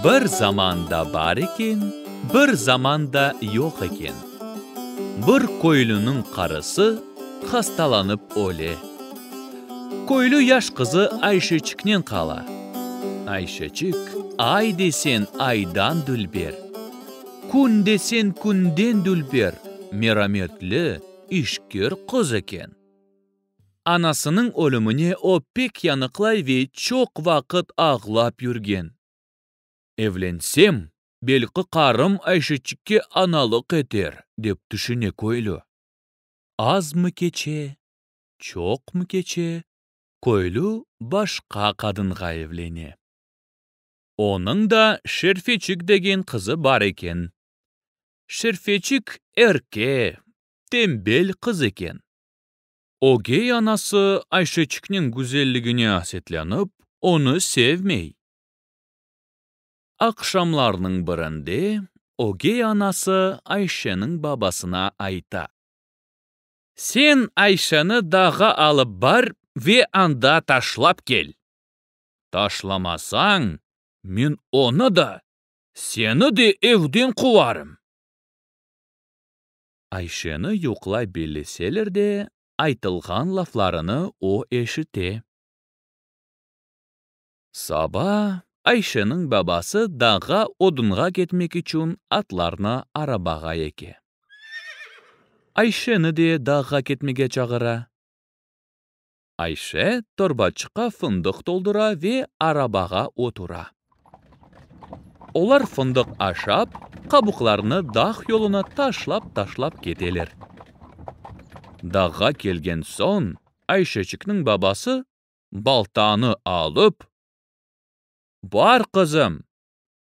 Bir zamanda bar eken, bir zamanda yoq eken, bir köylüniñ qarısı hastalanıp öle. Köylü yaş qızı Ayşeçiknen qala. Ayşeçik, ay deseñ aydan dülber, kün deseñ künden dülber, merametli, işkir qız eken. Anasınıñ ölümine o pek yanıqlay ve çoq vaqıt ağlap yürgen. Evlensem, belki qarım Ayşeçikke analıq eter, dep tüşüne köylü. Azmı keçe, çoqmı keçe, köylü başqa qadınğa evlene. Onıñ da Şerfeçik degen qızı bar eken. Şerfeçik erke, tenbel qız eken. Ögey anası Ayşeçikniñ güzelligine asetlenip, onı sevmey. Aqşamlarnıñ birinde ögey anası Ayşeniñ babasına ayta. Sen Ayşeni dağğa alıp bar ve anda taşlap kel. Taşlamasañ, men onı da, seni de evden quvarım. Ayşeni yuqlay belleseler de, aytılğan laflarını o eşite. Saba Ayşeniñ babası dağğa odunğa ketmek içün atlarnı arabağa eke. Ayşeni de dağğa ketmege çağıra. Ayşe torbaçıqqa fındıq toldura ve arabağa otura. Olar fındıq aşap, qabuqlarını dağ yoluna taşlap-taşlap keteler. Dağğa kelgen soñ, Ayşeçikniñ babası baltanı alıp, Bar, qızım,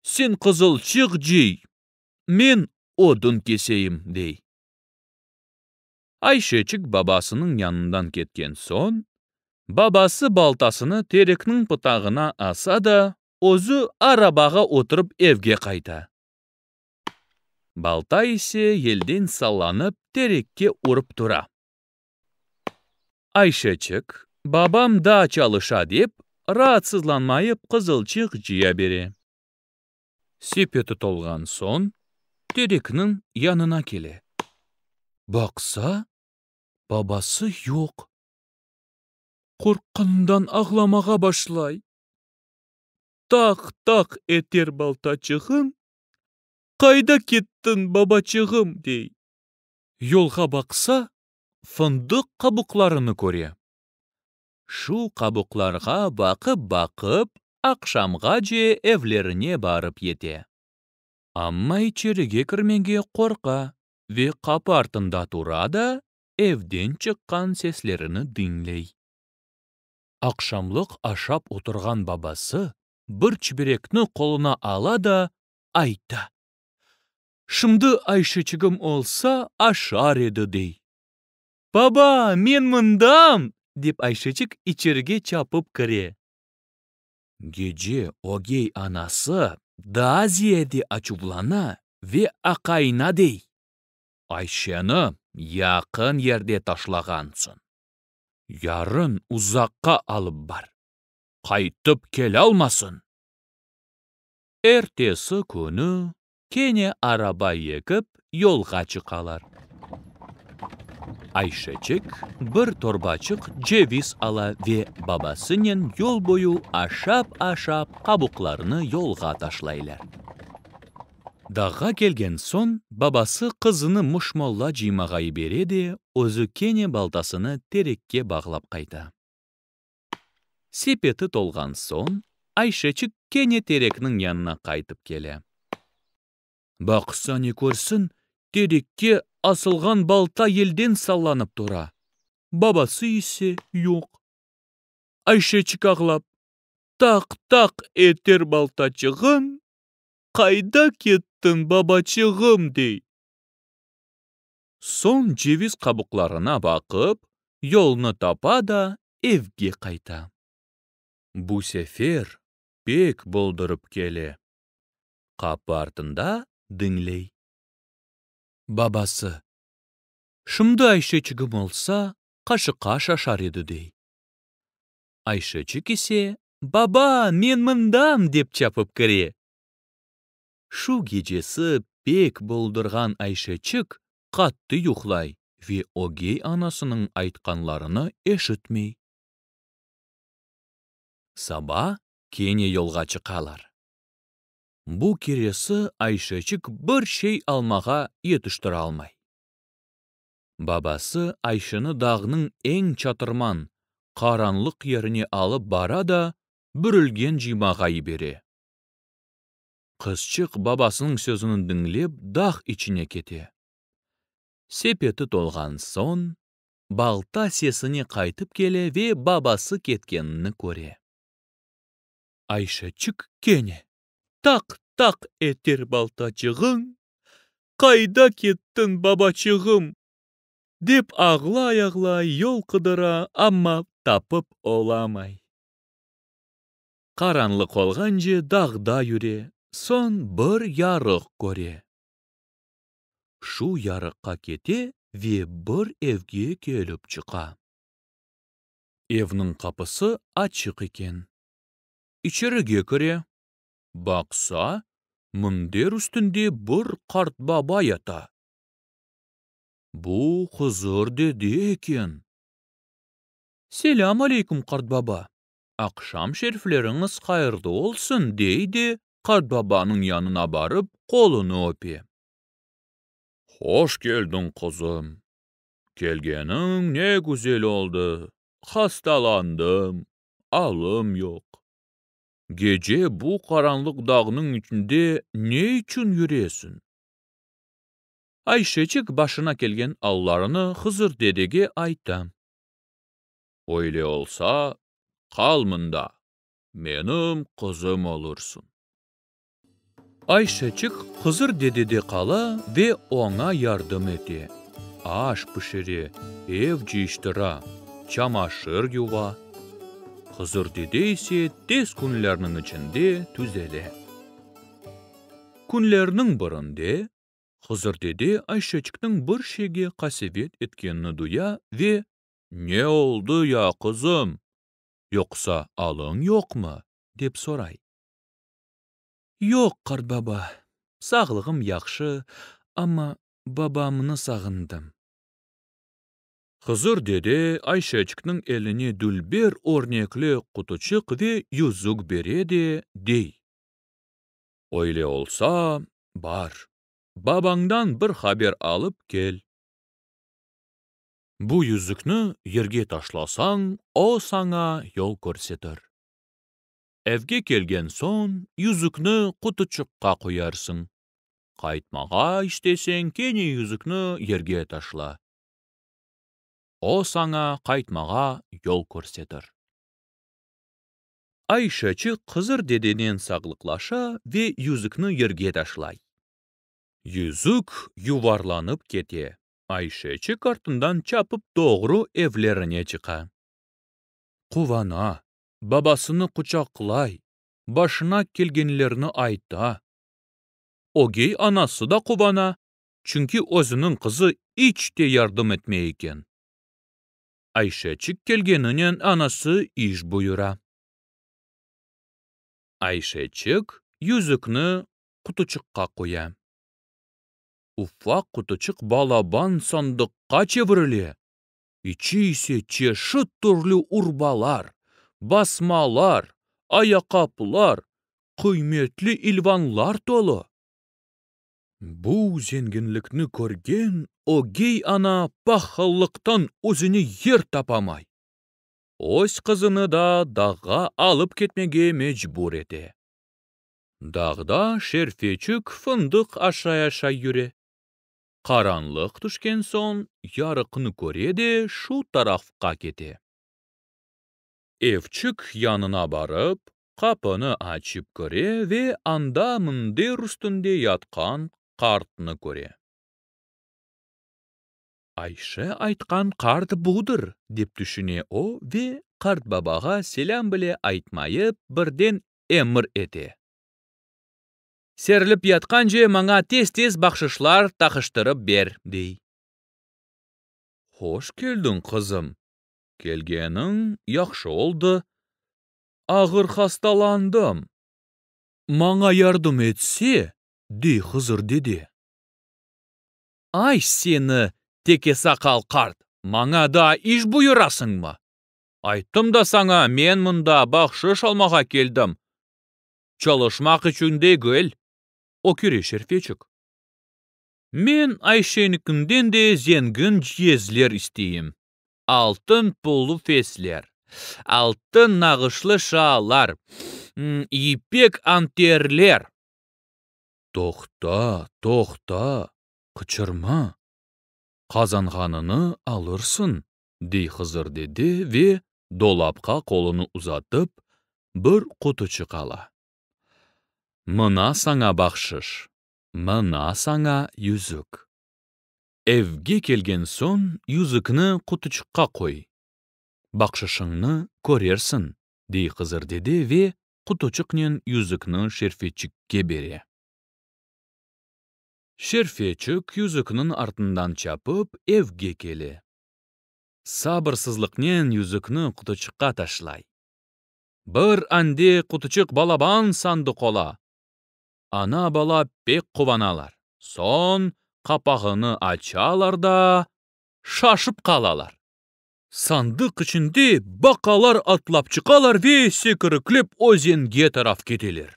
sen qızılçıq cıy, men odun keseyim, dey. Ayşeçik babasınıñ yanından ketken soñ, babası baltasını terekniñ pıtağına asa da, özü arabağa oturıp evge qayta. Balta ise yelden sallanıp terekke urıp tura. Ayşeçik, babam daa çalışa dep, raatsızlanmayıp qızılçıq cıya bere. Sepeti tolğan soñ, terekniñ yanına kele. Baqsa, babası yoq. Qorqqanından ağlamağa başlay. Taq-taq eter baltaçığım, qayda kettiñ, babaçığım, dey. Yolğa baqsa, fındıq qabuqlarını köre. Şu qabuqlarğa baqıp-baqıp, aqşamğace evlerine barıp yete. Amma içerige kirmege qorqa ve qapı artında tura da, evden çıqqan seslerini diñley. Aqşamlıq aşap oturğan babası bir çiberekni qoluna ala da, ayta, Şimdi Ayşeçigim olsa, aşar edi, dey. Baba, men mındam! dep Ayşeçik içerige çapıp kire. Gece ögey anası daa ziyade açuvlana ve aqayına dey, Ayşeni yaqın yerde taşlağansıñ. Yarın uzaqqa alıp bar, qaytıp kelalmasın. Ertesi künü kene araba yekip yolğa çıqalar. Ayşeçik bir torbaçıq ceviz ala ve babasınen yol boyu aşap-aşap qabuqlarını yolğa taşlaylar. Dağğa kelgen soñ, babası qızını muşmolla cıymağa yibere de, özü kene baltasını terekke bağlap qayta. Sepeti tolğan soñ, Ayşeçik kene terekniñ yanına qaytıp kele. Baqsa ne körsin, terekke asılğan balta yelden sallanıp tura, babası ise yoq. Ayşeçik ağlap, Taq-taq eter baltaçığım, qayda kettiñ, babaçığım, dey. Soñ ceviz qabuqlarına baqıp, yolnı tapa da, evge qayta. Bu sefer pek boldurıp kele. Qapı artında diñley. Babası, Şimdi Ayşeçigim olsa, qaşıqqa şaşar edi, dey. Ayşeçik ise, Baba, men mındam! dep çapıp kire. Şu gecesi pek boldurğan Ayşeçik qattı yuqlay ve ögey anasınıñ aytqanlarını eşitmey. Saba kene yolğa çıqalar. Bu keresi Ayşeçik bir şey almağa yetiştiralmay. Babası Ayşeni dağnıñ eñ çatırman, qaranlıq yerine alıp bara da, bürülgen cıymağa yibere. Qızçıq babasınıñ sözüni diñlep, dağ içine kete. Sepeti tolğan soñ, balta sesine qaytıp kele ve babası ketkenini köre. Ayşeçik kene, Taq-taq eter baltaçığıñ, qayda kettiñ, babaçığım? Dep ağlay-ağlay yol qıdıra, amma tapıp olamay. Qaranlıq olğance dağda yüre, soñ bir yarıq köre. Şu yarıqqa kete ve bir evge kelip çıqa. Evniñ qapısı açıq eken. İçerige kire. Baqsa, minder üstünde bir qartbaba yata. Bu Hızır dede eken. Selâm aleyküm, qartbaba! Aqşam şerifleriñiz hayırlı olsun, dey de, qartbabanıñ yanına barıp, qolunı öpe. Hoş keldiñ, qızım! Kelgeniñ ne güzel oldı! Hastalandım, alım yoq. Gece bu qaranlıq dağnıñ içinde ne içün yüresiñ? Ayşeçik başına kelgen allarını Hızır dedege ayta. Öyle olsa, qal mında, menim qızım olursıñ. Ayşeçik Hızır dedede qala ve oña yardım ete, aş pişire, ev cıyıştıra, çamaşır yuva. Hızır dede ise tez künlerniñ içinde tüzele. Künlerniñ birinde Hızır dede Ayşeçikniñ bir şeyge qasevet etkenini duya ve, Ne oldı ya, qızım, yoqsa alıñ yoqmı? dep soray. Yoq, qartbaba, sağlığım yahşı, amma babamnı sağındım. Hızır dede Ayşeçikniñ eline dülber örnekli qutuçıq ve yüzük bere de, dey. Öyle olsa, bar, babañdan bir haber alıp kel. Bu yüzükni yerge taşlasañ, o saña yol körsetir. Evge kelgen soñ, yüzükni qutuçıqqa qoyarsıñ. Qaytmağa isteseñ, kene yüzükni yerge taşla. O saña qaytmağa yol körsetir. Ayşeçik Hızır dedenen sağlıqlaşa ve yüzükni yerge taşlay. Yüzük yuvarlanıp kete, Ayşeçik artından çapıp doğru evlerine çıqa. Quvana, babasını quçaqlay, başına kelgenlerni ayta. Ögey anası da quvana, çünki özüniñ qızı iç te yardım etmey eken. Ayşeçik kelgeninen anası iş buyura. Ayşeçik yüzükni qutuçıqqa qoya. Ufaq qutuçıq balaban sandıqqa çevirile, içi ise çeşit türlü urbalar, basmalar, ayaqqaplar, qıymetli ilvanlar tolu. Bu zenginlikni körgen ögey ana pahıllıqtan özüne yer tapamay. Öz qızını da dağğa alıp ketmege mecbur ete. Dağda Şerfeçik fındıq aşay-aşay yüre. Qaranlıq tüşken soñ, yarıqnı köre de şu tarafqa kete. Evçik yanına barıp, qapını açıp kire ve anda minder üstünde yatqan qartnı köre. Ayşe aytqan qart budır, dep tüşüne o ve qartbabağa selâm bile aytmayıp, birden emir ete. Serilip yatqance maña tez-tez bahşışlar taqıştırıp ber, dey. Hoş keldiñ, qızım. Kelgeniñ yahşı oldı. Ağır hastalandım. Maña yardım etse, dey Hızır dede. Ay seni, tekesaqal qart, maña daa iş buyurasıñmı? Ayttım da saña, men mında bahşış almağa keldim, çalışmaq içün degil, öküre Şerfeçik. Men Ayşenikinden de zengin ciyezler isteyim, altın pullu fesler, altın nağışlı şallar, yipek anterler. Toqta, toqta, qıçırma, qazanğanıñnı alırsıñ, dey Hızır dede ve dolapqa qolunı uzatıp, bir qutuçıq ala. Mına saña bahşış, mına saña yüzük. Evge kelgen soñ yüzükni qutuçıqqa qoy, bahşışıñnı körersiñ, dey Hızır dede ve qutuçıqnen yüzükni Şerfeçikke bere. Şerfeçik yüzükniñ artından çapıp, evge kele. Sabırsızlıqnen yüzükni qutuçıqqa taşlay. Bir ande qutuçıq balaban sandıq ola. Ana-bala pek quvanalar. Soñ qapağını açalar da, şaşıp qalalar. Sandıq içinde baqalar atlap çıqalar ve sekiriklep özenge taraf keteler.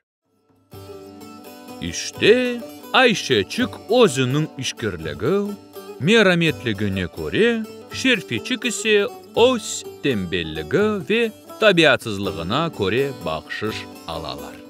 İşte, Ayşeçik özüniñ işkirligi, merametligine köre, Şerfeçik ise öz tembelligi ve tabiatsızlığına köre bahşış alalar.